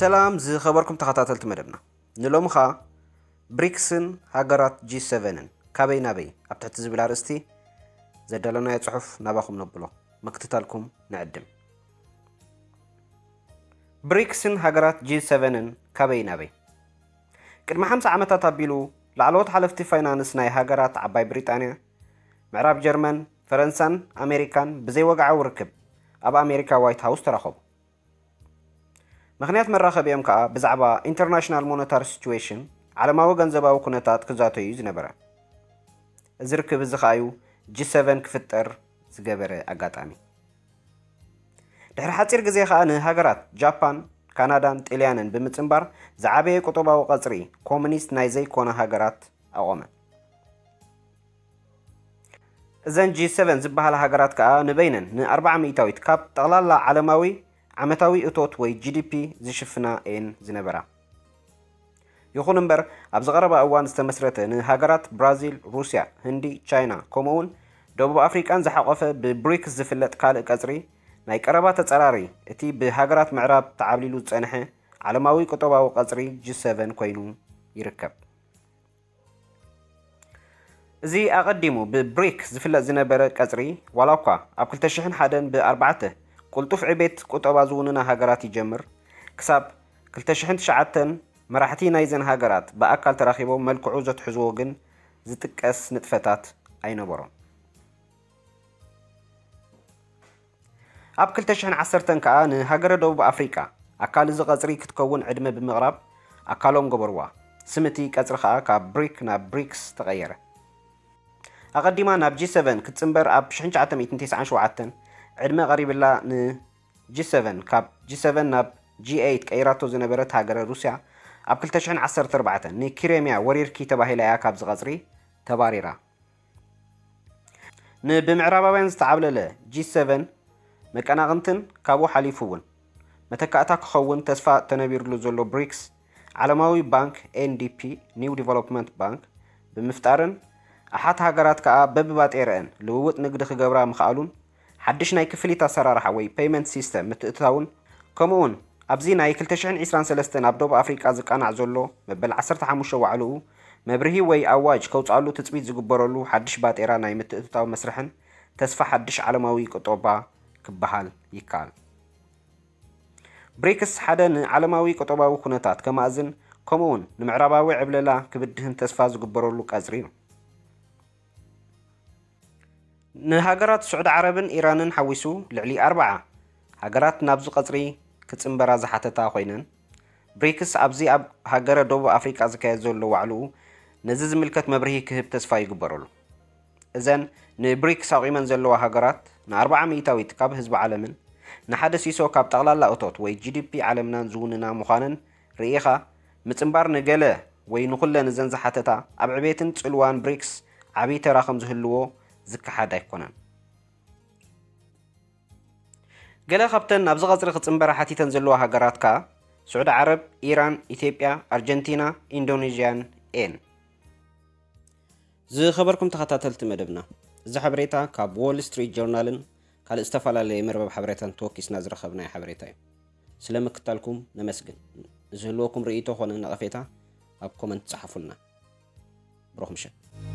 ሰላም ዝኸበርኩም ተኸታተልቲ መደብና፣ ንሎሚ ኸኣ ብሪክስን ሃገራት ጂ ሰቨንን ካበይ ናበይ ኣብ ትሕቲ ዝብል ኣርእስቲ ዘዳለናዮ ጽሑፍ ናባኹም ነብሎ። ምክትታልኩም ንዕድም። ብሪክስን ሃገራት ጂ ሰቨንን ካበይ ናበይ? ቅድሚ ሓምሳ ዓመታት ኣቢሉ ላዕለዎት ሓለፍቲ ፋይናንስ ናይ ሃገራት ዓባይ ብሪጣንያ፣ ምዕራብ ጀርመን፣ ፈረንሳን ኣሜሪካን ብዘይወግዓዊ ርክብ ኣብ ኣሜሪካ ዋይት ሃውስ ተራኸቡ። ምኽንያት መራኸቢኦም ከኣ ብዛዕባ ኢንተርናሽናል ሞነታሪ ሲቹዌሽን፣ ዓለማዊ ገንዘባዊ ኩነታት ክዛተዩ እዩ ዝነበረ። እዚ ርክብ እዚ ከኣ እዩ ጂ ሰቨን ክፍጠር ዝገበረ ኣጋጣሚ። ድሕሪ ሓጺር ግዜ ከኣ ንሃገራት ጃፓን፣ ካናዳን ጢልያንን ብምጽንባር ዝዓበየ ቁጠባዊ ቀጽሪ ኮሙኒስት ናይ ዘይኮና ሃገራት ኣቖመ። እዘን ጂ ሰቨን ዝበሃላ ሃገራት ከኣ ንበይነን ንኣርብዓ ሚእታዊት ካብ ጠቕላላ ዓለማዊ ዓመታዊ እቶት ወይ ጂ ዲ ፒ ዝሽፍና እየን ዝነበራ። ይኹን እምበር፣ ኣብዚ ቀረባ እዋን ዝተመስረተ ንሃገራት ብራዚል፣ ሩስያ፣ ህንዲ፣ ቻይና፣ ከምኡውን ደቡብ ኣፍሪቃን ዝሓቖፈ ብብሪክስ ዝፍለጥ ካልእ ቀጽሪ፣ ናይ ቀረባ ተጻራሪ እቲ ብሃገራት ምዕራብ ተዓብሊሉ ዝጸንሐ ዓለማዊ ቁጠባዊ ቀጽሪ ጂ ሰቨን ኮይኑ ይርከብ። እዚ ኣቐዲሙ ብብሪክ ዝፍለጥ ዝነበረ ቀጽሪ፣ ዋላ እኳ ኣብ ክልተ ሽሕን ሓደን ብኣርባዕተ ቅልጡፍ ዕቤት ቁጠባ ዝውንና ሃገራት ይጀምር፣ ክሳብ ክልተ ሽሕን ትሽዓተን መራሕቲ ናይዘን ሃገራት ብኣካል ተራኺቦም መልክዑ ዘትሕዝዎ ግን ዝጥቀስ ንጥፈታት ኣይነበሮን። ኣብ ክልተ ሽሕን ዓሰርተን ከኣ ንሃገረ ደቡብ ኣፍሪቃ ኣካል እዚ ቀጽሪ ክትከውን ዕድመ ብምቕራብ ኣካሎም ገበርዋ። ስም እቲ ቀጽሪ ከኣ ካብ ብሪክ ናብ ብሪክስ ተቐየረ። ኣቐዲማ ናብ ጂ ሰቨን ክትጽንበር ኣብ ሽሕን ትሽዓተ ሚእትን ተስዓን ሸውዓተን ዕድመ ቀሪብላ፣ ን ጂ ሰቨን፣ ካብ ጂ ሰቨን ናብ ጂ ኤይት ቀይራቶ ዝነበረት ሃገረ ሩስያ፣ ኣብ ክልተ ሽሕን ዓሰርተ ኣርባዕተን ንክሬምያ ወሪርኪ ተባሂላ እያ ካብዚ ቀጽሪ ተባሪራ። ንብምዕራባውያን ዝተዓብለለ ጂ ሰቨን መቀናቕንትን ካብኡ ሓሊፉ እውን መተካእታ ክኸውን ተስፋ ተነቢርሉ ዘሎ ብሪክስ፣ ዓለማዊ ባንክ ኤን ዲ ፒ፣ ኒው ዲቨሎፕመንት ባንክ፣ ብምፍጣርን ኣሓት ሃገራት ከኣ በብባጤረአን ልውውጥ ንግዲ ክገብራ ምኽኣሉን ሓድሽ ናይ ክፍሊት ኣሰራርሓ ወይ ፔይመንት ሲስተም ምትእትታውን፣ ከምኡውን ኣብዚ ናይ ክልተ ሽሕን ዕስራን ሰለስተን ኣብ ደቡብ ኣፍሪቃ ዝቃናዕ ዘሎ መበል ዓሰርተ ሓሙሽተ ዋዕልኡ መብርሂ ወይ ኣዋጅ ከውጽኣሉ ትጽቢት ዝግበረሉ ሓድሽ ባጤራ ናይ ምትእትታው መስርሕን ተስፋ ሓድሽ ዓለማዊ ቁጠባ ክበሃል ይከኣል። ብሪክስ ሓደ ንዓለማዊ ቁጠባዊ ኩነታት ከማእዝን ከምኡውን ንምዕራባዊ ዕብለላ ክብድህን ተስፋ ዝግበረሉ ቀጽሪ እዩ። ንሃገራት ስዑዲ ዓረብን ኢራንን ሓዊሱ ልዕሊ ኣርብዓ ሃገራት ናብዚ ቀጽሪ ክጽንበራ ዝሓተታ ኮይነን፣ ብሪክስ ኣብዚ ኣብ ሃገረ ደቡብ ኣፍሪቃ ዝካየድ ዘሎ ዋዕልኡ ነዚ ዝምልከት መብርሂ ክህብ ተስፋ ይግበረሉ። እዘን ንብሪክስ ኣቑመን ዘለዋ ሃገራት ንኣርብዓ ሚእታዊት ካብ ህዝቢ ዓለምን ንሓደ ሲሶ ካብ ጠቕላላ እቶት ወይ ጂ ዲ ፒ ዓለምናን ዝውንና ምዃነን ርኢኻ፣ ምጽንባር ንገለ ወይ ንኹለን እዘን ዝሓተታ ኣብ ዕቤትን ጽልዋን ብሪክስ ዓቢ ተራ ከም ዝህልዎ ዝከሓድ ኣይኮነን። ገለ ካብተን ናብዚ ቀጽሪ ክጽንበራ ሓቲተን ዘለዋ ሃገራት ከኣ ስዑዲ ዓረብ፣ ኢራን፣ ኢትዮጵያ፣ ኣርጀንቲና፣ ኢንዶኔዥያን እየን። ዝኸበርኩም ተኸታተልቲ መደብና፣ እዚ ሓበሬታ ካብ ዎል ስትሪት ጆርናልን ካልእ ዝተፈላለየ መርበብ ሓበሬታን ተወኪስና ዝረኸብናዮ ሓበሬታ እዩ። ስለ ምክታልኩም ነመስግን። ዝህልወኩም ርእይቶ ኾነ ነቐፌታ ኣብ ኮመንት ጸሓፉልና። ብሩኽ ምሸት።